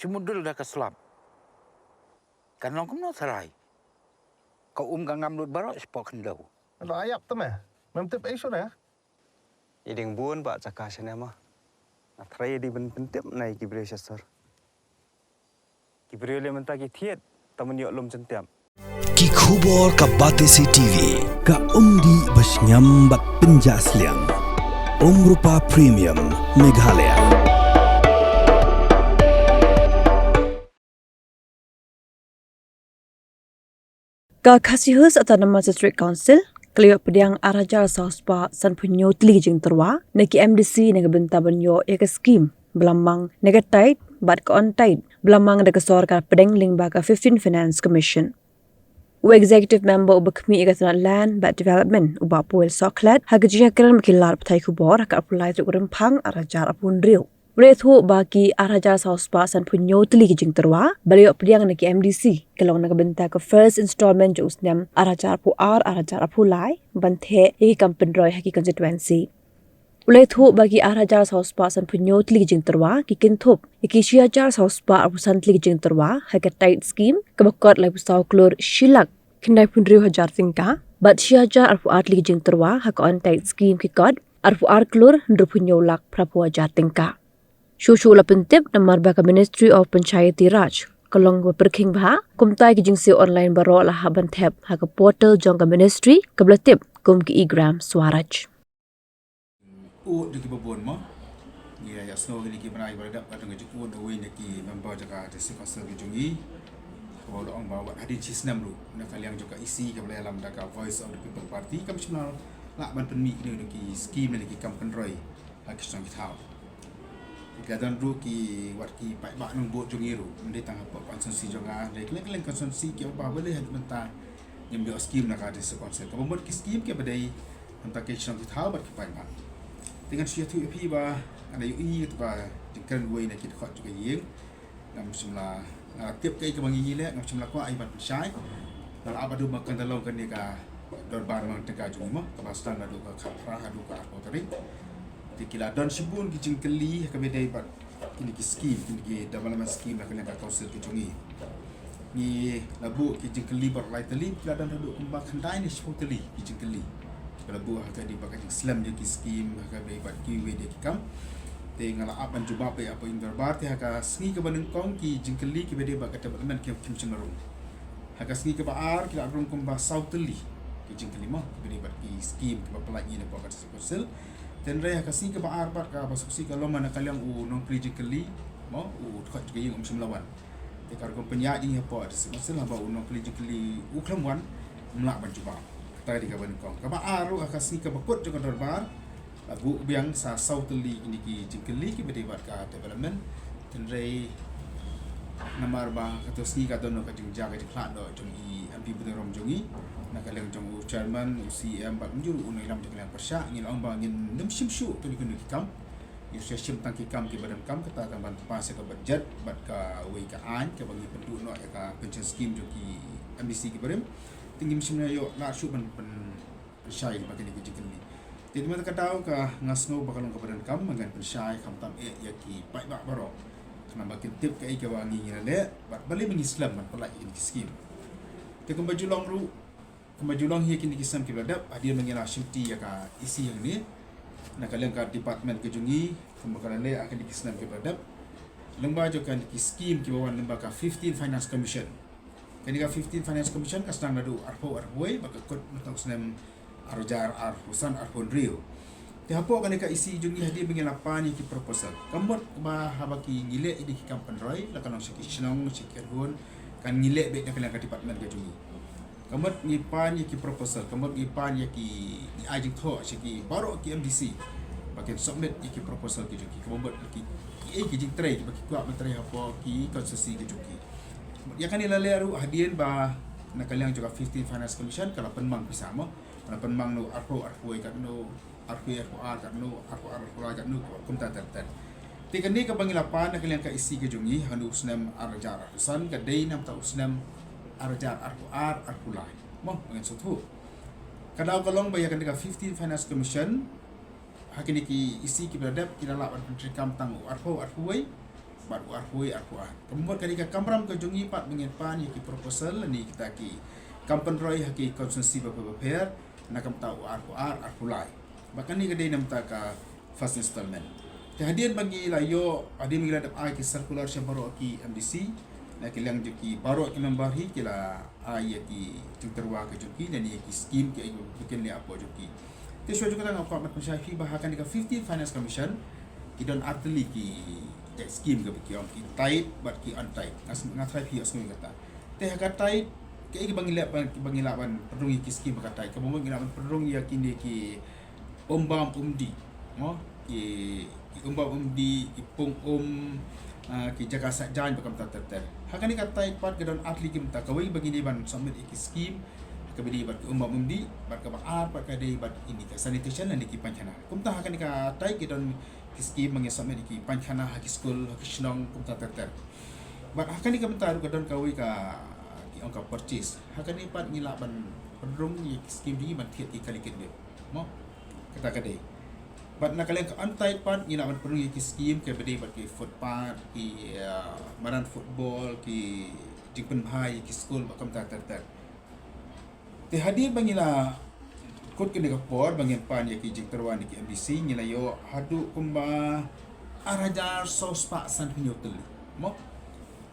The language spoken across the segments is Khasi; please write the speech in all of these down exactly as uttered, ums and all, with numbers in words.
Te mut dul da ka slap. Kan long kumno tharai. Ka um ka ngam lut baroh shapoh khyndew. Lo ayap te me. Mem tip ei shuh ne. I ding bun ba jaka shane ma. Nga tharai i ding ban pyntip na i ki briew sha sor. Ki briew le mynta ki thied, ta man ïoh lum jyntiap. Ki khubor ka Batesi T V, ka umdih ba shngiam bad pynjah sliang. Umrupa Premium, Meghalaya. Ka Khasi Hills Autonomous District Council, ka la ïoh pdiang ar hajar saw spah sanphew hynñiew tylli ki jingtyrwa, na ki M D C na ka bynta ban ïoh ïa ka skim, ba la mang na ka tied, bad ka untied, ba la mang da ka sorkar pdeng lyngba ka fifteen Finance Commission. U Executive Member uba khmih ïa ka tnat Land bad Development, u Bah Paul Sohkhlet, ha ka jingïakren bad ki lad pathai khubor, ha ka arphew lai tarik u Rymphang, ar hajar arphew hynriew. U la ïathuh ba ki ar hajar saw spah sanphew hynñiew tylli ki jingtyrwa, ba la ïoh pdiang na ki M D C, ka long na ka bynta ka first installment jong u snem ar hajar arphew ar, ar hajar arphew lai, ban theh ïa ki kam pynroi ha ki constituency. U la ïathuh ba ki ar hajar saw spah sanphew hynñiew tylli ki jingtyrwa, ki kynthup ïa ki shi hajar saw spah arphew san tylli ki jingtyrwa, ha ka tied skim, kaba kot laiphew saw klur shi lak, khyndaiphew hynriew hajar tyngka, bad shi hajar arphew ar tylli ki jingtyrwa, ha ka untied skim ki kot, arphew ar klur, hynriewphew hynñiew lak, phraphew hajar tyngka. Shuh shuh la pyntip namar ba ka Ministry of Panchayati Raj, ka long ba pyrkhing bha, kumta ki jingsiew online baroh la hap ban thep, ha ka portal jong ka Ministry, kaba la tip, kum ki e-Gram Swaraj. Ut da kiba bun mo. Ngi ïa sngew kine ki bnai ba la dep ka dang ka jingud na uwei na ki member jong ka District Council ka jong ngi. Kaba la ong ba wat hadien shi snem ruh na ka liang jong ka E C kaba la ïalam da ka Voice of the People Party kam shym la lah ban pynmih kine ki skim ne ki kam pynroi ha ki shnong ki thaw. Ki la don ruh ki wat ki paidbah nongbud jong ngi ruh. Ym dei tang hapoh constituency jong nga, dei kylleng kylleng constituency kiba balei haduh mynta ngim ïoh skim na ka District Council. Kaba mut ki skim kiba dei Mynta ki shnong ki thaw bad ki paidbah. Te ngan shu ïathuh ïa phi ba nga la ïohi ïa ka jingkren uwei na ki dkhot jong ka ïing. Ngam shym la, nga la tip kaei kaba ngi ngi leh, ngam shym la kwah ai ban pynshai. Nga la ap haduh ba kan da long kane ka dorbar mang tyngka jong ngi mo, kaba sdang naduh ka khatphra haduh ka arphew tarik. Te ki la don shibun ki jingkylli ha kaba dei bad kine ki skim, kine ki development skim na ka liang ka council ka jong ngi. Ngi la buh ki jingkylli baroh lai tylli, ki la don haduh kumba khyndai ne shiphew tylli ki jingkylli. Ki la buh ha ka dei ba ka jingslem ïa ki skim, ha ka dei ba kiwei de ki kam. Te nga la ap ban jubab ïa ka ïing dorbar, te ha ka sngi kaba nyngkong ki jingkylli kiba dei ba ka development ki, kim shym la rung. Ha ka sngi kaba ar ki la rung kumba saw tylli ki jingkylli mo, kiba dei bad ki skim kiba pynlait ngi na ka council. Tynrai ha ka sngi kaba ar pat kaba sngewsih ka long na ka liang u nongpyni jingkylli mo, u dkhot jong ka ïing um shym la wan. Te ka rukom pynïaid ïa ngi hapoh District Council haba u nongpyni jingkylli u khlem wan, ym lah ban jubab. Kata ka dei kaba nyngkong. Kaba ar ruh ha ka sngi kaba kut jong ka dorbar, la buh biang sa saw tylli kine ki jingkylli kiba dei bad ka development. Tynrai namar ba kato sngi ka don ka jingjia ka jingkhlad noh jong i M P barim jong ngi, na ka liang jong u chairman, u C E M bad mynjur u nongïalam jong ka liang pyrshah, ngi la ong ba ngin nym shim shuh kino kino ki kam. Ngi sa shim tang ki kam kiba donkam, kata tang ban pass ïa ka budget bad kawei ka aiñ kaba ngi pynduh noh ïa ka pension scheme jong ki M D C kiba rim. Te ngim shym la ïoh lah shuh ban, ban pynshai lyngba kine ki jingkylli. Te mynta ka daw ka nga sngew ba ka long kaba donkam ba ngan pynshai khamtam eh ïa ki paidbah baroh. Khnang ba kin tip kaei kaba ngi ngi la leh bad balei ba ngi slem ban pynlait ïa kine ki skim. Te kumba ju long ruh, kumba ju long hi ïa kine ki snem kiba la dep, hadien ba ngi la shimti ïa ka E C hangne, na ka liang ka department ka jong ngi, kumba ka la leh ha kine ki snem kiba la dep, lyngba jong kane ki skim kiba wan lyngba ka fifteen Finance Commission. Kane ka fifteen Finance Commission ka sdang naduh arphew arphew wei bad ka kut mynta u snem ar hajar arphew san arphew hynriew. Te hapoh kane ka E C jong ngi hadien ba ngi la pan ïa ki proposal, ka mut ba haba ki ngi leh ïa ki kam pynroi, la ka long sha ki shnong, sha ki kynhun, kan ngi leh beit na ka liang ka department ka jong ngi. Ka mut ngi pan ïa ki proposal, ka mut ngi pan ïa ki, ngi ai jingthoh sha ki baroh ki M D C ba kin submit ïa ki proposal ki jong ki, ka mut ki, ki, eh, ki jingtrei kiba ki kwah ban trei hapoh ki constituency ki jong ki. Ïa kane la leh ruh hadien ba na ka liang jong ka fifteen Finance Commission ka la pynmang pisa mo, ka la pynmang naduh arphew arphew wei katno, arphew, arphew ar katno, arphew ar, arphew lai katno, kumta ter ter. Te kane kaba ngi la pan na ka liang ka E C ka jong ngi ha u snem ar hajar arphew san ka dei namar u snem ar hajar arphew ar, arphew lai. Mo, ngin sngewthuh. Ka daw ka long ba ïa kane ka fifteen Finance Commission, ha kine ki E C kiba la dep ki la lah ban pyntreikam tang u arphew, arphew wei. bad u arphew wei arphew ar. Ka mut kane ka kamram ka jong ngi pat ba ngin pan ïa ki proposal ne kita ki kam pynroi ha ki constituency bapher bapher na ka bynta u arphew ar arphew lai. Bad kane ka dei na ka bynta ka first installment. Te hadien ba ngi la ïoh, hadien ba ngi la dep ai ki circular sha baroh ki M D C, na ki liang jong ki baroh ki member hi ki la ai ïa ki jingtyrwa ka jong ki ne ïa ki scheme ki ai ba kin leh hapoh jong ki. Te shuwa jong kata nga kwah ban pynshai phi ba ha kane ka fifteen Finance Commission ki don artylli ki scheme kaba ki ong ki tied bad ki untied. Nga try phi ïohsngew ïa kata. Te ha ka tied kaei kaba ngi lah ban, ba ngi lah ban pynrung ïa ki scheme ha ka tied? Kaba mut ngi lah ban pynrung ïa kine ki um bam um dih, mo, ki, ki um bam um dih, ki pung um, ki jaka sah jaiñ bad kumta ter ter. Ha kane ka tied pat ka don artylli ki bynta. Kawei ba ngi dei ban submit ïa ki scheme ha kaba dei bad ki um bam um dih, bad kaba ar pat ka dei bad ine ka sanitation lane ki painkhana. Kumta ha kane ka tied ki don ki scheme ba ngi submit ïa ki painkhana ha ki skul ha ki shnong kumta ter ter. Bad ha kane ka bynta ruh ka don kawei ka, ki ong ka purchase. Ha kane pat ngi lah ban pynrung ïa ki scheme jong ngi ban thied ïa ki kali kit bit, mo, kata ka dei. Bad na ka liang ka untied pat ngi lah ban pynrung ïa ki scheme kaba dei bad ki footpath, ki madan football, ki jingpynbha ïa ki skul bad kumta ter ter. Te hadien ba ngi la kut kane ka por ba ngin pan ïa ki jingtyrwa na ki M D C, ngi la ïoh haduh kumba ar hajar saw spah sanphew hynñiew tylli, mo,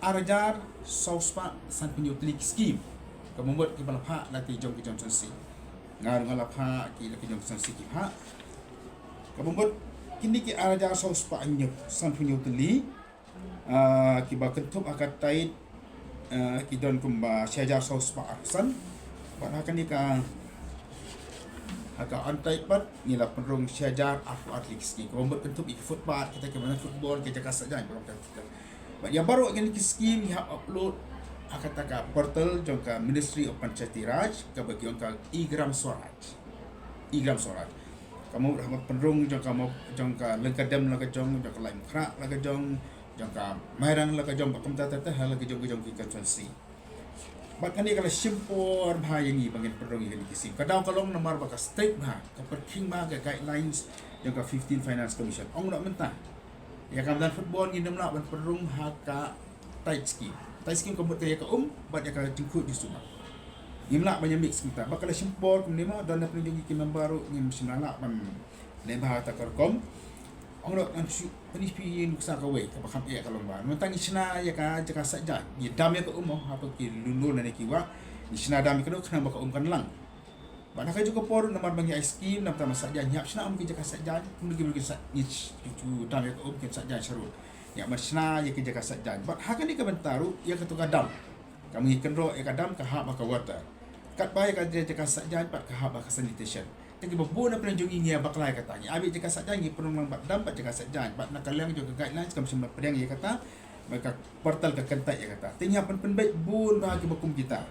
ar hajar saw spah sanphew hynñiew tylli ki scheme. Kaba mut kiba la phah la ki jong ki jong constituency. Nga ruh nga la phah, ki la ki jong constituency ki phah. Kaba mut kine ki ar hajar saw spah hynñiew, sanphew hynñiew tylli, kiba kynthup ha ka tied ki don kumba shi hajar saw spah arphew san. Bad ha kane ka, ha ka untied pat ngi la pynrung shi hajar arphew ar tylli ki scheme. Kaba mut kynthup ïa ki footpath, kita ki madan football, ki jaka sah jaiñ bad kumta ter ter. Bad ïa baroh kine ki scheme ngi hap upload ha kata ka portal jong ka Ministry of Panchayati Raj kaba ki ong ka e-Gram Swaraj. E-Gram Swaraj. Ka mut haba pynrung jong ka, jong ka Lyngkadem la ka jong, jong ka Laitumkhrah la ka jong, jong ka Mairang la ka jong, bad kumta ter ter ha la ka jong ka jong ki constituency. Bad kane ka la shim por bha ïa ngi ba ngin pynrung ïa kine ki scheme. Ka daw ka long namar ba ka strict bha, ka pyrkhing bha ka guidelines jong ka fifteen Finance Commission. Ong noh mynta ïa ka madan football ngim lah ban pynrung ha ka tied scheme. Tied scheme ka mut ka ïa ka um bad ïa ka jingkhuid jingsumar. Ngim lah ban ïa mix kumta. Bad ka la shim por kumne, mo, don na pdeng jong ngi ki member ruh ngim shym la lah ban leh bha kata ka rukom. Ong ruh ngan shu pyni phi ïa nuksa kawei kaba kham eh ka long ba mynta ngi shna ïa ka jaka sah jaiñ, ngi dam ïa ka um, mo, hapoh ki lun lun lane ki wah. Ngi shna dam ïa ka um khnang ba ka um kan lang. Bad ha kajuh ka por namar ba ngi ai scheme namar ba sah jaiñ, ngi hap shna um ki jaka sah jaiñ, kumno ki briew kin sah, ngi shu dam ïa ka um kin sah jaiñ sha road. Ngi hap ban shna ïa ki jaka sah jaiñ. Bad ha kane ka bynta ruh ïa kato ka dam, ka, ma ngi kynroh ïa ka dam ka hap ha ka water. Katba ïa ka jaka sah jaiñ pat ka hap ha ka sanitation. Te kiba bun na pdeng jong ngi ngi ïa bakla ïa kata, ngi ap ïa jaka sah jaiñ, ngi pynrung lang bad dam bad jaka sah jaiñ. Bad na ka liang jong ka guidelines kam shym la pdiang ïa kata, bad ka portal ka kyntait ïa kata. Te ngi hap ban pynbeit bun bha kiba kum kita.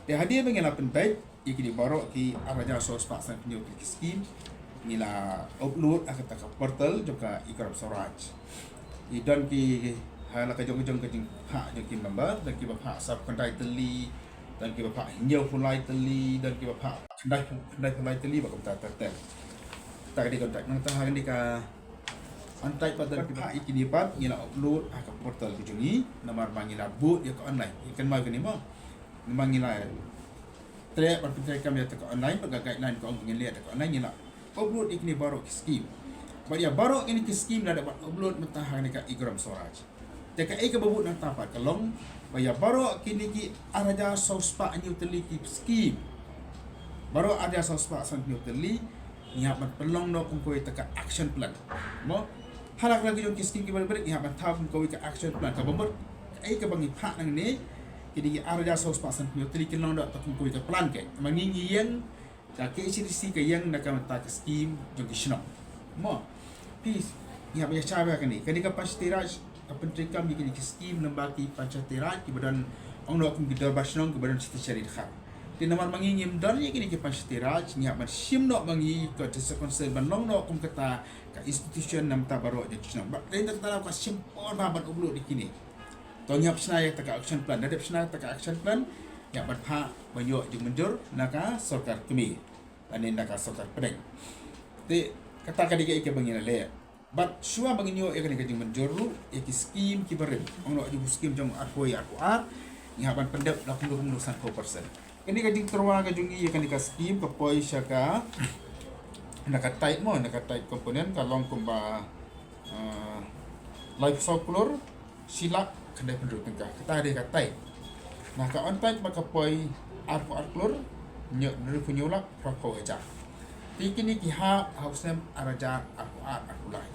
Te hadien ba ngi la pynbeit ïa kine baroh ki ar hajar saw spah sanphew hynñiew tylli ki scheme, ngi la upload ha kata ka portal jong ka e-Gram Swaraj. Ngi don ki ha la ka jong ka jong ka jingphah jong ki member, don kiba phah saw khyndai tylli, don kiba phah hynñiew phew lai tylli, don kiba phah khyndai, khyndai phew lai tylli bad kumta ter ter. Ta ka dei contact nangta ha kane ka untied pat don kiba phah ïa kine pat ngi la upload ha ka portal ka jong ngi namar ba ngi la bud ïa ka online. Ngi kynmaw kane, mo. Namar ngi la trei ban pyntreikam ïa kata ka online, bad ka guideline ka ong ba ngin leh kata ka online, ngi la upload ïa kine baroh ki scheme. Bad ïa baroh kine ki scheme la dep ban upload mynta ha kane ka e-Gram Swaraj. Te kaei kaba bud nangta pat ka long ba ïa baroh kine ki ar hajar saw spah hynñiew tylli ki scheme, baroh ar hajar saw spah sanphew hynñiew tylli, ngi hap ban pynlong noh kum kawei kata ka action plan. Mo? Ha la ka jong ki scheme kiba bret ngi hap ban thaw kum kawei ka action plan. Kaba mut kaei kaba ngi phah nangne, kine ki ar hajar saw spah sanphew hynñiew tylli kin long noh kata kum kawei ka plan. Ka, ma ngi ngi ïeng, ka K H A D C ka ïeng na ka bynta ka scheme jong ki shnong. Mo, phi, ngi hap ban ïa shai bha kane. Kane ka Panchayati Raj, ka pyntreikam ïa kine ki scheme lyngba ki Panchayati Raj kiba don, ong noh kum ki dorbar shnong kiba don shiteng shari dkhar. Te namar ma ngi ngim don ïa kine ki Panchayati Raj, ngi hap ban shim noh ma ngi ka District Council ban long noh kum kata ka institution na ka bynta baroh jong ki shnong. Bad dei na kata ka daw ka shim por bha ban upload ïa kine. To ngi hap shna ïa kata ka action plan. Da dep shna kata ka action plan, ngi hap ban phah ban ïoh jingmynjur na ka sorkar kmie lane na ka sorkar pdeng. Te kata ka dei kaei kaba ngi la leh. Bad shuwa ba ngin ïoh ïa kane ka jingmynjur ruh ïa ki skim ki barim, ong noh jong u skim jong arphew arphew ar, ngi hap ban pyndep da kumno kumno sanphew percent. Kane ka jingtyrwa ka jong ngi ïa kane ka skim ka poi sha ka, na ka tied mo, na ka tied component ka long kumba, ah, laiphew saw klur shi lak khyndai phew hynriew tyngka. Kata dei ka tied. Na ka untied ba ka poi arphew ar klur hynñiew, hynriewphew hynñiew lak phraphew hajar. Te kine ki hap ha u snem ar hajar arphew ar arphew lai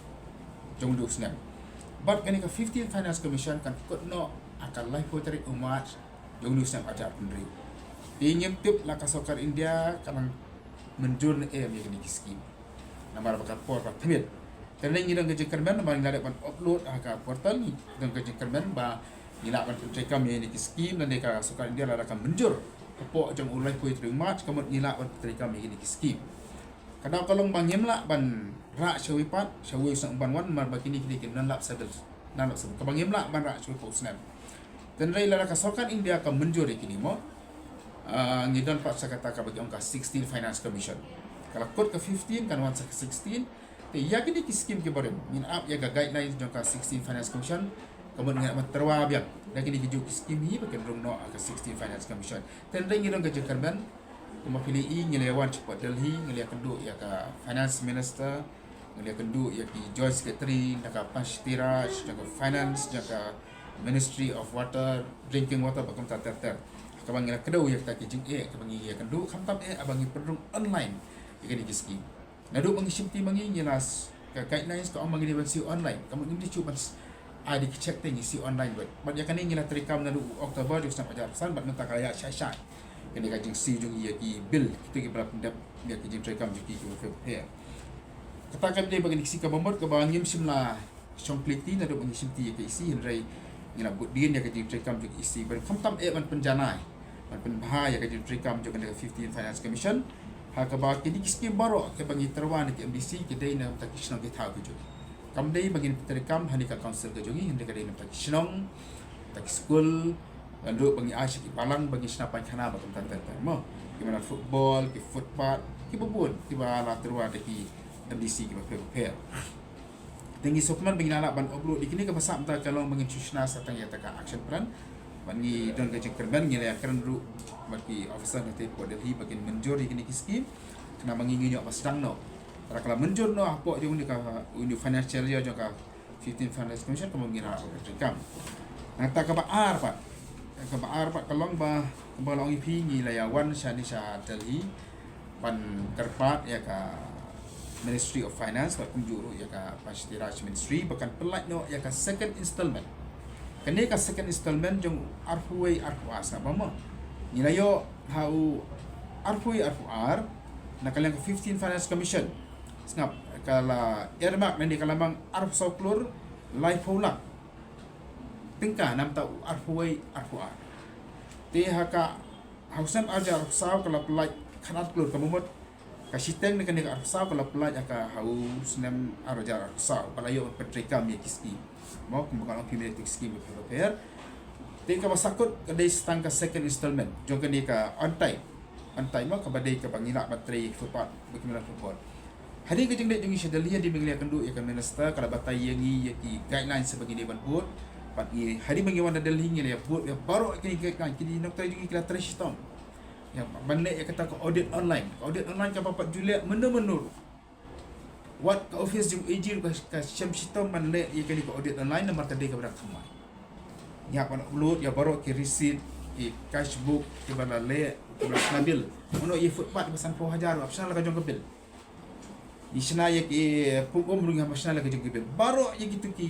jong une u snem. Bad kane ka fifteen Finance Commission kan kut noh ha ka laiphew tarik u March jong une u snem ar hajar hynriew. Te ngim tip la ka sorkar India ka nang mynjur ne em ïa kine ki skim. Namar ba ka por ba thmit. Te ngi don ka jingkyrmen namar ngi la dep ban upload ha ka portal, ngi don ka jingkyrmen ba ngi lah ban pyntreikam ïa kine ki skim, lane ka sorkar India lada ka mynjur hapoh jong u laiphew tarik March, ka mut ngi lah ban pyntreikam ïa kine ki skim. Ka daw ka long ba ngim lah ban rah shawei pat, shawei snem ban wan, namar ba kine ki dei ki non-lapsable, non-lapsable. Kaba ngim lah ban rah shawei pat u snem. Hynrei lada ka sorkar India ka mynjur ïa kine mo, ah, ngi don pat sa kata kaba ki ong ka sixteen Finance Commission. Ka la kut ka fifteen, kan wan sa ka sixteen. Te ïa kine ki skim ki barim ngin ap ïa ka guidelines jong ka sixteen Finance Commission. Ka mut ngin ap ban tyrwa biang da kine ki juh ki skim hi ba kin rung noh ha ka sixteen Finance Commission. Te hynrei ngi don ka jingkyrmen, kumba phi la ïohi ngi la wan shapoh Delhi, ngi la ïakynduh ïa ka Finance Minister, ngi la ïakynduh ïa ki Joint Secretary na ka Panchayati Raj, na ka Finance, na ka Ministry of Water, Drinking Water, bad kumta ter ter. Kaba ngi la kdew ïa kita ki jingeh kaba ngi ïakynduh, khamtam eh ba ngi pynrung online ïa kine ki skim. Naduh ba ngi shim ti ma ngi, ngi la s-, ka guidelines ka ong ba ngi dei ban siew online. Ka mut ngim dei shuh ban s-, ai da ki cheque, te ngi siew online bad. Bad ïa kane ngi la treikam naduh October jong u snem ar hajar arphew san bad mynta ka la ïaid shai shai. Kane ka jingsiew jong ngi ïa ki bill, kito kiba la pyndep ïa ki jingtreikam jong ki kiba pher pher. Kata ka dei ba kane ka skim kaba mut kaba ngim shym la shong kylli ti naduh ba ngi shim ti ïa ka E C, hynrei ngi la bud dien ïa ka jingtreikam jong ka E C. Bad khamtam eh ban pynjanai, ban pynbha ïa ka jingtreikam jong kane ka fifteen Finance Commission. Ha kaba kine ki skim baroh kiba ngi tyrwa na ki M D C ki dei na bynta ki shnong ki thaw ki jong ngi. Kam dei ba ngin pyntreikam ha kane ka council ka jong ngi, hynrei ka dei na bynta ki shnong, bynta ki skul, naduh ba ngi ai sha ki balang ba ngi shna painkhana bad kumta ter ter mo. Ki man la football, ki footpath, kiba bun, kiba la tyrwa da ki M D C kiba pher pher. Te ngi sngewkmen ba ngi la lah ban upload ïa kine, kaba sah mynta ka long ba ngin shu shna sa tang ïa kata ka action plan. Bad ngi don ka jingkyrmen, ngi la ïakren ruh bad ki officer na te hapoh Delhi ba kin mynjur ïa kine ki skim. Khnang ba ngi ngin ïoh ba sdang noh. Lada ka la mynjur noh hapoh jong une ka, une u financial year jong ka fifteen Finance Commission, ka mut ngin lah ban treikam. Nangta kaba ar pat, kaba ar pat ka long ba, kaba la ong ïa phi, ngi la ïa wan shane sha Delhi ban kyrpad ïa ka Ministry of Finance bad kumjuh ruh ïa ka Panchayati Raj Ministry ba kan pynlait noh ïa ka second installment. Kane ka second installment jong u arphew wei arphew ar, sngap bha mo. Ngi la ïoh ha u arphew wei arphew ar na ka liang ka fifteen Finance Commission, sngap, ka la earmark, lane ka la mang arphew saw klur laiphew lak tyngka na bynta u arphew wei arphew ar. Te ha ka, ha u snem ar hajar arphew saw ka la pynlait khatar klur, kaba mut ka shiteng na kane ka arphew saw ka la pynlait ha ka, ha u snem ar hajar arphew saw ba la ïoh ban pyntreikam ïa ki skim. Mo, kumba ka long, phi mane ïa ki skim bapher bapher. Te kaba sahkut ka dei sa tang ka second installment jong kane ka on time, on time mo, kaba dei kaba ngi lah ban trei ïa ki footpath bad ki man la football. Hadien ka jingleit jong ngi sha Delhi, hadien ba ngi la ïakynduh ïa ka minister, ka la batai ïa ngi ïa ki guidelines ba ngi dei ban bud. Bad ngi, hadien ba ngi wan na Delhi, ngi la ïa bud ïa baroh kine ki guidelines, kine ki nongtrei jong ngi ki la trei shitom ïa ban leh ïa kata ka audit online. Ka audit online kaba pat ju leh mynno mynno ruh. Wat ka office jong A G ruh ka, ka shem shitom ban leh ïa kane ka audit online namar ka dei kaba dang thymmai. Ngi hap ban upload ïa baroh ki receipt, ki cash book kiba la leh, kiba la shna bill. Mynno ïa footpath ba sanphew hajar ruh hap shna la ka jong ka bill. Ngi shna ïa ki pung um ruh ngi hap ban shna la ka jong ka bill. Baroh ïa kito ki,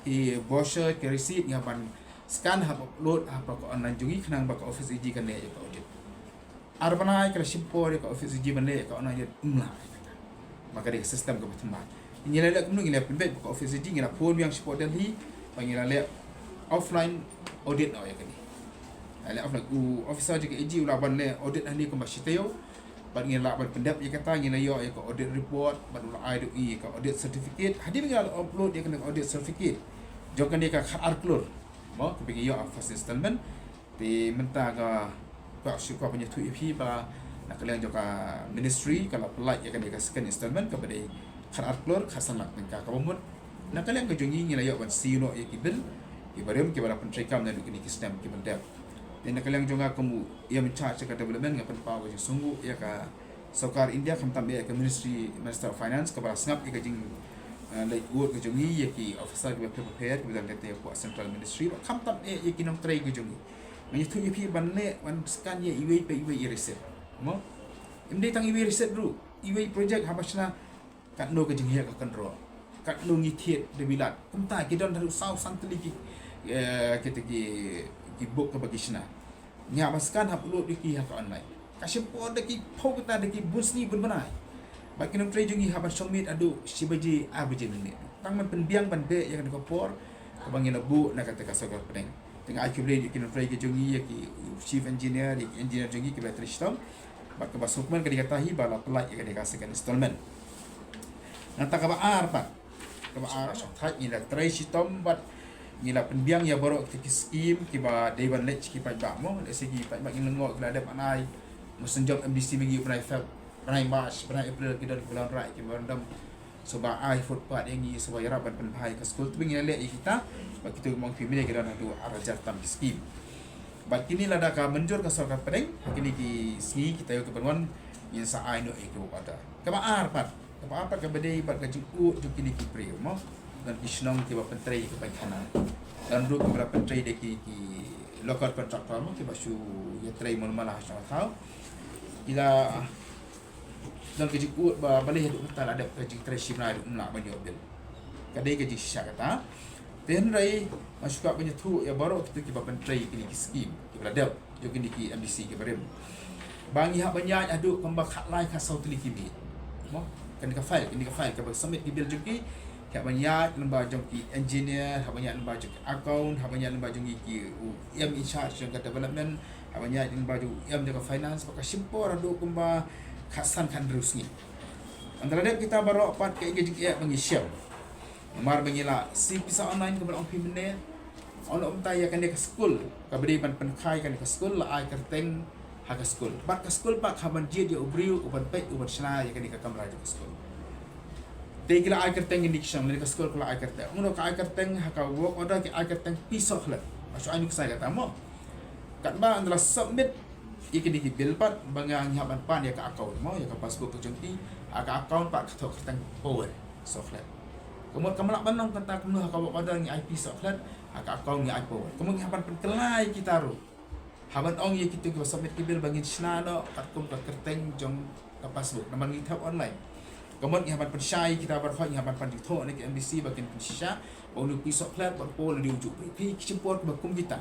ki brochure, ki receipt ngi hap ban scan, hap upload ha ka online jong ngi khnang ba ka office A G kan leh ïa ka audit. Ar bnai ka la shim por ïa ka office A G ban leh ïa ka online audit, ym lah ïa kata. Ba ka dei ka system kaba thymmai. Ngi la leh kumno, ngi la pynbeit ba ka office A G, ngi la phone biang shapoh Delhi ba ngi la leh offline audit noh ïa kane. La leh offline, u officer jong ka A G u lah ban leh audit hangne kumba shi taïew. Bad ngi lah ban pyndep ïa kata, ngi la ïoh ïa ka audit report bad u la ai da u ïa ka audit certificate. Hadien ba ngi la upload ïa kane ka audit certificate jong kane ka khatar klur, mo, kaba ngi ïoh ha first installment. Te mynta nga kwah shu kwah ban ïathuh ïa phi ba na ka liang jong ka ministry ka la pynlait ïa kane ka second installment kaba dei khat ar klur khat san lak tyngka. Kaba mut na ka liang ka jong ngi ngi la ïoh ban siew noh ïa ki bill kiba rim kiba la pyntreikam naduh kine ki snem kiba la dep. Te na ka liang jong nga kum u ïa in charge ka development nga pynpaw ka jingsngewnguh ïa ka sorkar India, khamtam ïa ka Ministry, Minister of Finance, kaba la sngap ïa ka jing, eh, leit ud ka jong ngi ïa ki officer kiba pher pher kiba don kata ka Central Ministry, khamtam ïa ki nongtrei ka jong ngi. Nga ïathuh ïa phi ban leh ban scan ïa iwei pa iwei i receipt. Mo? Ym dei tang iwei receipt ruh, iwei project haba shna katno ka jinghiar ka kynroh, katno ngi thied da bilat. Kumta ki don haduh saw san tylli ki, eh, kita ki, ki book kaba ki shna. Ngi hap ban scan hap upload ïa ki ha ka online. Ka shim por da ki phew kynta da ki bun sngi bun bnai. Bad ki nongtrei jong ngi hap ban shong miet haduh shi baje ar baje mynmiet. Tang ban pynbiang ban beh ïa kane ka por kaba ngi la buh na kata ka sorkar pdeng. Te nga ai khublei ïa ki nongtrei ki jong ngi, ïa ki chief engineer, ïa ki engineer jong ngi kiba trei shitom. Bad kaba sngewkmen ka dei kata hi ba la pynlait ïa kane ka second installment. Nangta kaba ar pat, kaba ar shong thait ngi la trei shitom bad ngi la pynbiang ïa baroh kita ki skim kiba dei ban leit sha ki paidbah mo. Lehse ki paidbah ngi lyngngoh ki la dep ban ai. Mo, shen jong M D C ma ngi u bnai Feb, bnai March, bnai April ki don ki ba la wanrah ki memorandum. Shuwa ba ai footpath ïa ngi, shuwa ba ïarap ban pynbha ïa ka skul, tbit ngi la leh ïa kita. Bad kito ma ngi phi mynne ki don haduh ar hajar tam ki skim. Bad kine lada ka mynjur ka sorkar pdeng, kine ki sngi kita ïoh ki ban wan, ngin sa ai noh ïa ki work order. Kaba ar pat, kaba ar pat kaba dei bad ka jingud jong kine ki briew mo. Don ki shnong kiba pyntrei ïa ki paikana. Don ruh kiba la pyntrei da ki, ki local contractor mo, kiba shu ïatrei mul mala ha shnong thaw. Ki la don ka jingud ba balei haduh mynta la dep ka jingtrei shi bnai ruh ym lah ban ïoh bill. Ka dei ka jingshisha kata. Te hynrei nga shu kwah ban ïathuh ïa baroh kito kiba pyntrei kine ki skim kiba la dep jong kine ki M D C kiba rim, ba ngi hap ban ïaid haduh kumba khatlai khatsaw tylli ki miet. Mo, kane ka file, kane ka file kaba submit ki bill jong ki, ki hap ban ïaid lyngba jong ki engineer, hap ban ïaid lyngba jong ki account, hap ban ïaid lyngba jong ki, ki u M in charge jong ka development, hap ban ïaid lyngba jong u M jong ka finance, ba ka shim por haduh kumba khatsan khathynriew sngi. Ynda la dep kita baroh pat, kaei ka jingeh ba ngi shem? Namar ba ngi la siew pisa online kaba la ong phi mynne. Ong noh mynta ïa kane ka skul, kaba dei ban pynkha ïa kane ka skul, la ai kyrteng ha ka skul. Bad ka skul pat hap ban jied ïa u briew u ban peit u ban shna ïa kane ka kamra jong ka skul. Te ki la ai kyrteng, kine ki shnong lane ka skul ka la ai kyrteng. Ong noh ka ai kyrteng ha ka work order, ki ai kyrteng P Sohkhlet. Ba shu ai nuksa kata mo. Katba ynda la submit ïa kine ki bill pat, ba nga, ngi hap ban pan ïa ka account mo, ïa ka passbook ka jong ki. Ha ka account pat ka thoh kyrteng Paul Sohkhlet. Ka mut kam lah ban long kata kumno, ha ka work order ngi ai P Sohkhlet, ha ka account ngi ai Paul. Ka mut ngi hap ban pynkylla ïa kita ruh. Hap ban ong ïa kito kiba submit ki bill ba ngin shna noh katkum ka kyrteng jong ka passbook, namar ngi thep online. Ka mut ngi hap ban pynshai ïa kita baroh, ngi hap ban pan jingthoh na ki M D C ba kin pynshisha ba une u P Sohkhlet bad u Paul u dei u juh briew. Phi, ki shim por kiba kum kita.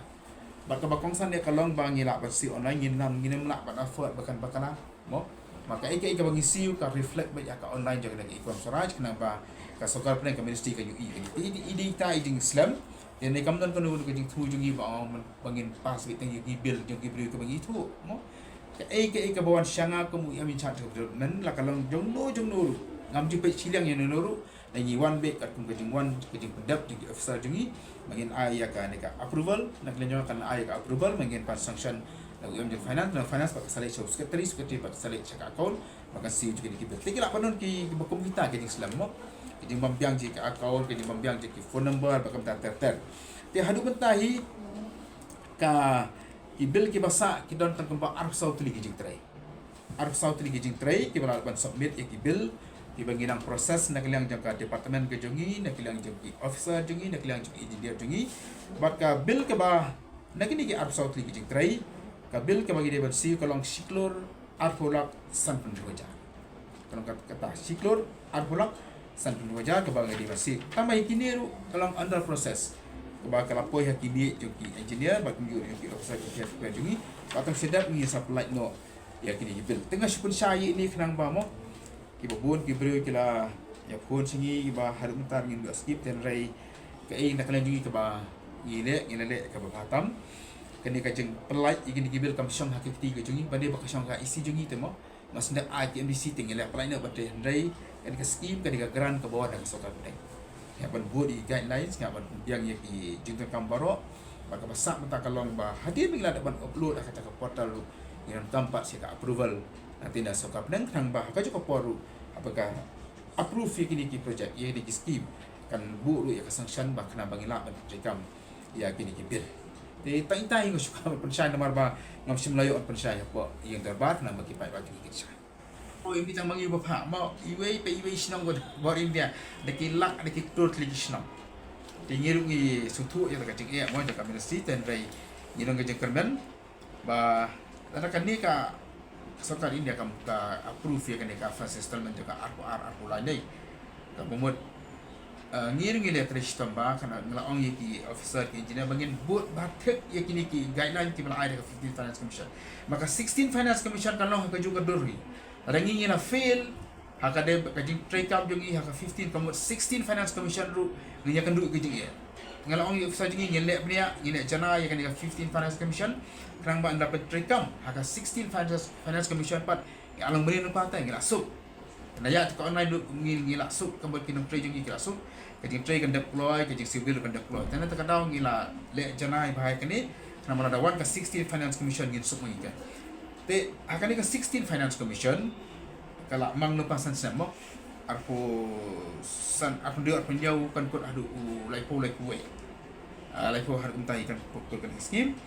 Bad kaba kongsan ïa ka long ba ngi lah ban siew online, ngim, ngim lah ban afford ba kan bakla mo. Ma kaei kaei kaba ngi siew ka reflect beit ha ka online jong ka e-Kham Swaraj, khnang ba ka sorkar pdeng, ka ministry kan ïohi ïa ka. I, i, i dei kita i jingslem. Te ne kam don kano kano ka jingthoh jong ngi ba ong ba ngin pass beit tang ïa ki bill jong ki briew kaba ngi thoh mo. Kaei kaei kaba wan sha nga kum u M in charge of development, la ka long jongno jongno ruh, ngam ju peit shiliang ïano ïano ruh. Ngi wan beit katkum ka jingwan, ka jingpyndep jong ki officer jong ngi, ba ngin ai ïa kane ka approval. Na ka liang jong nga kan ai ïa ka approval, ba ngin pan sanction na u M jong finance, na finance ba ka sa leit sha u secretary, secretary ba ka sa leit sha ka account, ba kan siew jong ki bill. Te ki lah ban don ki, kiba kum kita ki jingslem mo. Ki jingbym biang jong ki account, ki jingbym biang jong ki phone number, bad kumta ter ter. Te haduh mynta hi ka, ki bill kiba sah ki don tang kumba arphew saw tylli ki jingtrei. Arphew saw tylli ki jingtrei kiba la ban submit ïa ki bill kiba ngi nang process na ka liang jong ka department ka jong ngi, na ka liang jong ki officer jong ngi, na ka liang jong ki engineer jong ngi. Bad ka bill kaba na kine ki arphew saw tylli ki jingtrei, ka bill kaba ngi dei ban siew ka long shi klur arphew lak sanphew hajar. Ka long kat-, kata shi klur arphew lak sanphew hajar kaba ngi dei ban siew. Tangba ïa kine ruh ka long under process, kaba ka la poi ha ki miej jong ki engineer bad ki miej jong ki officer jong ki, jong ngi. Bad tang shadap ngi sa pynlait noh ïa kine ki bill. Te nga shu pynshai ïa ine khnang ba mo, kiba bun ki briew ki la ïa phone sha ngi ba haduh mynta ngim ïoh skip, hynrei kaei na ka liang jong ngi kaba ngi leh, ngi la leh kaba bha tam. Kane ka jingpynlait ïa kine ki bill kam shong ha ka kti ka jong ngi, ba dei ba ka shong ha ka E C jong ngi te mo. Nga sngewdei ai ki M D C te ngi la pynlait noh bad te, hynrei kane ka scheme ka dei ka grant kaba wan na ka sorkar pdeng. Ngi hap ban bud ïa ki guidelines, ngi hap ban pynbiang ïa ki jingdonkam baroh. Bad kaba sah mynta ka long ba hadien ba ngi la dep ban upload ha kata ka portal ruh, ngi donkam pat sha ka approval na tynrai sorkar pdeng, khnang ba ha kajuh ka por ruh haba ka approve ïa kine ki project, ïa kine ki scheme, kan buh ruh ïa ka sanction ba khnang ba ngin lah ban treikam ïa kine ki bill. Te tang ita hi nga shu kwah ban pynshai namar ba ngam shym la ïoh ban pynshai hapoh ïing dorbar namar ki paidbah kine ki shai. Oh, ym dei tang ma ngi ba phah, ma iwei pa iwei shnong ba, ba rim dia, da ki lak, da ki klur tylli ki shnong. Te ngi ruh ngi sngewthuh ïa ka jingeh mo jong ka ministry, te hynrei ngi long ka jingkyrmen ba lada kane ka sorkar India kam, ka approve ïa kane ka first installment jong ka arphew ar, arphew lai ne, ka bamut, eh, ngi ruh ngi la trei shitom ba, kane nga la ong ïa ki officer, ki engineer ba ngin bud ba thik ïa kine ki guideline kiba la ai da ka fifteenth Finance Commission. Ma ka sixteenth Finance Commission kan long ha kajuh ka dur hi. Lada ngi ngi la fail ha ka dei ka jingtreikam jong ngi ha ka fifteen, ka mut sixteenth Finance Commission ruh ngin ïakynduh ïa ka jingeh. Nga la ong ïa u officer jong ngi, ngin leh bniah, ngin leh janai ïa kane ka fifteenth Finance Commission, khnang ba ynda pyntreikam ha ka sixteenth Finance, Finance Commission pat, ngi la long bniah, nangta ngi la suk. Ynda ïa ka online ruh ngi, ngi la suk, ka mut ki nongtrei jong ngi ki la suk. Ka jingtrei kan dep kloi, ka jingsiew bill kan dep kloi. Te na kata ka daw ngi la leh janai bha ïa kane, namar lada wan ka sixteenth Finance Commission ngin suk ma ngi ka. Te ha kane ka sixteenth Finance Commission ka la mang lypa san snem mo. Arphew san, arphew hynriew, arphew hynñiew kan kut haduh u laiphew, laiphew wei. Ah, laiphew haduh mynta hi kan kut, kut kane ka scheme.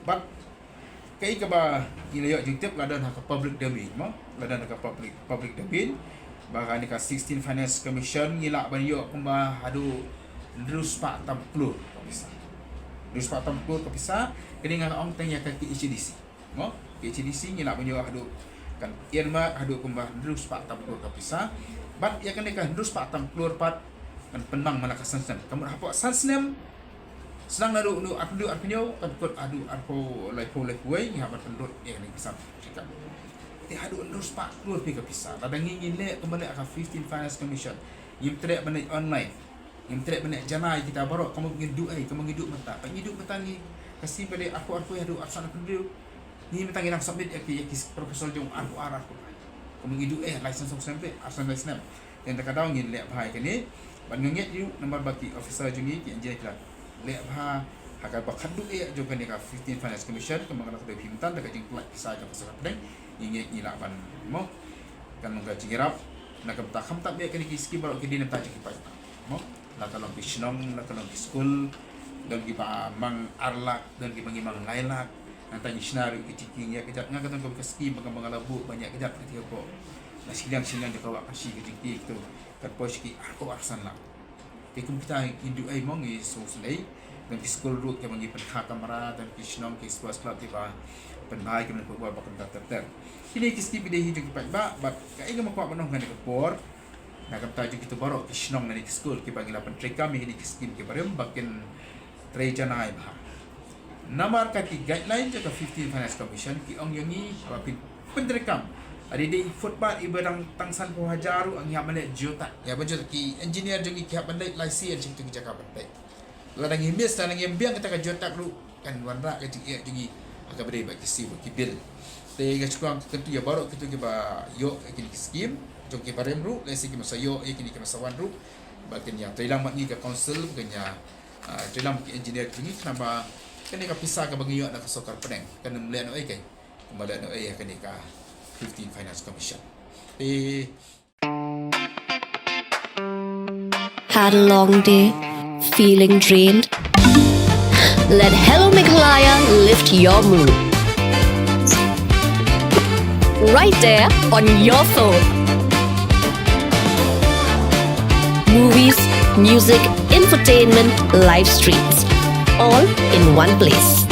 Bad kaei kaba ngi la ïoh jingtip la don ha ka public domain mo, la don ha ka public, public domain ba kane ka sixteenth Finance Commission ngi lah ban ïoh kumba haduh hynriew spah tam klur ka pisa. Hynriew spah tam klur ka pisa, kane nga ong tang ïa ka K H A D C mo. K H A D C ngi lah ban ïoh haduh, kan earmark haduh kumba hynriew spah tam klur ka pisa. Bad ïa kane ka hynriew spah tam klur pat kan pynmang man la ka san snem. Ka mut hapoh san snem, sdang naduh, naduh arphew hynriew, arphew hynñiew kan kut haduh arphew, laiphew, laiphew wei, ngi hap ban pynlut ïa kane ka pisa treikam. Te haduh hynriew spah klur phi ka pisa. Lada ngi ngi leh kumba leh ka fifteenth Finance Commission, ngim treh ban leit online, ngim treh ban leit janai kita baroh, ka mut ngin duh ei, ka mut ngi duh mynta. Pat ngi duh mynta ngi, ka scheme ba dei arphew, arphew haduh arphew san, arphew hynriew, ngi mynta ngi dang submit ïa ki, ïa ki proposal jong arphew ar, arphew ar. Ka mut ngi duh ei, lai snem, snem phi, arphew san, lai snem. Te na kata ka daw ngin leh bha ïa kane. Bad nga ngeit ruh namar ba ki officer jong ngi, ki engineer ki la leh bha ha kaba khatduh eh jong kane ka fifteenth Finance Commission, kaba nga la kdew phi mynta da ka jingpynlait pisa jong ka sorkar pdeng, ngi ngeit ngi lah ban mo. Kan long ka jingïarap na ka bynta khamtam eh kane ki scheme baroh ki dei na ka bynta jong ki paidbah mo. La ka long ki shnong, la ka long ki skul, don kiba mang ar lak, don kiba ngi mang lai lak. Nangta ngi shna ruh ki jingkieng ïa kjat, nga ka don ka scheme ba nga, ba nga la buh ban ïa kjat ka tiap ba. Na shiliang shiliang jong ka wah Khasi ka jingkieng tu kan poi sha ki arphew arphew san lak. Te kum kita ngi duh ei mo, ngi sngewsynei. Don ki skul ruh kiba ngi pynkha kamra, don ki shnong ki sports club kiba pynbha ki, ki football ba kumta ter ter. Kine ki scheme ki dei hi jong ki paidbah, bad kaei nga kwah ban ong ha kane ka por. Na ka bynta jong kito baroh ki shnong lane ki skul kiba ngi la pyntreikam ïa kine ki scheme kiba rim ba kin trei janai bha. Namar ka ki guideline jong ka fifteenth Finance Commission ki ong ïa ngi haba phin pyntreikam, lada dei footpath iba dang tang sanphew hajar ruh ngi hap ban leh geotag. Ïa ba jot ki engineer jong ngi ki hap ban leit lai sien sha kito ki jaka ban leit. Lada ngi miss, lada ngim biang kata ka geotag ruh kan wanrah ka jingeh jong ngi ha kaba dei bad ki siew bad ki bill. Te nga shu kwah kyntu ïa baroh kito kiba ïoh ïa kine ki scheme, jong kiba rim ruh, lehse ki masa ïoh ïa kine ki masa wan ruh, ba kin ïa trei lang bad ngi ka council, ba kin ïa, ah, trei lang bad ki engineer jong ngi, khnang ba kane ka pisa kaba ngi ïoh na ka sorkar pdeng kan ym lehnohei, kan ym lehnohei ha kane ka fifteenth Finance Commission. Te Had a long day? Feeling drained? Let Hello Meghalaya lift your mood. Right there on your phone. Movies, music, infotainment, live streams, all in one place.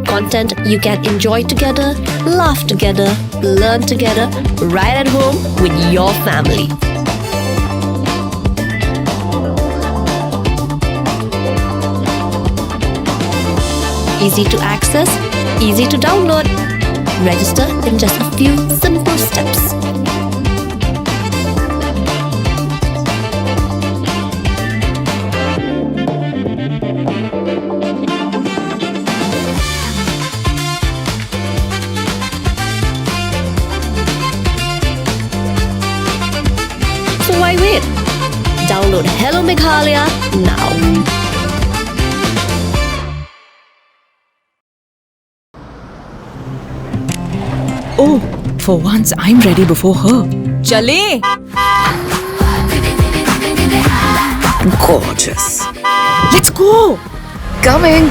Content you can enjoy together, laugh together, learn together, right at home with your family. Easy to access, easy to download. Register in just a few simple steps. So why wait? Download Hello Meghalaya now. Oh, For once, I'm ready before her. चले। Gorgeous. Let's go. Coming.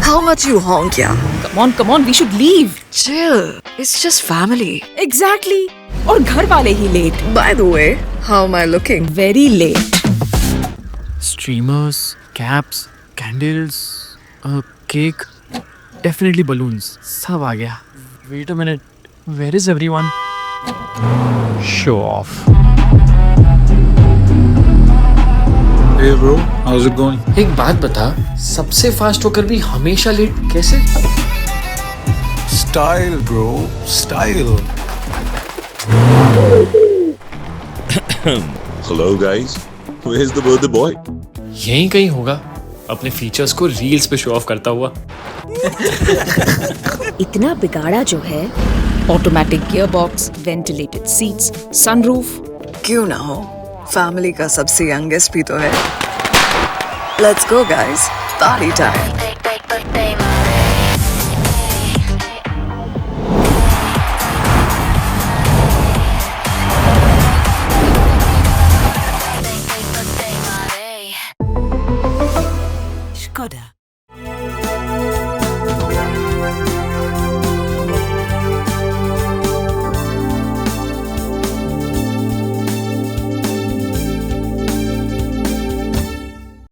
How much you honk, yeah? Come on, come on, we should leave. Chill. It's just family. Exactly. और घर वाले ही late. By the way, how am I looking? Very late. Streamers, caps, candles, a cake, definitely balloons. सब आ गया. Wait a minute. Where is everyone? Show off. Hey bro, how's it going? एक बात बता, सबसे फास्ट होकर भी हमेशा लेट कैसे? Style, bro, style. Hello, guys. Where's the birthday boy? यहीं कहीं होगा, अपने फीचर्स को रील्स पे शो ऑफ करता हुआ. इतना बिगाड़ा जो है. Automatic gearbox, ventilated seats, sunroof. क्यों ना हो, फैमिली का सबसे यंगेस्ट भी तो है. Let's go guys, party time. Skoda.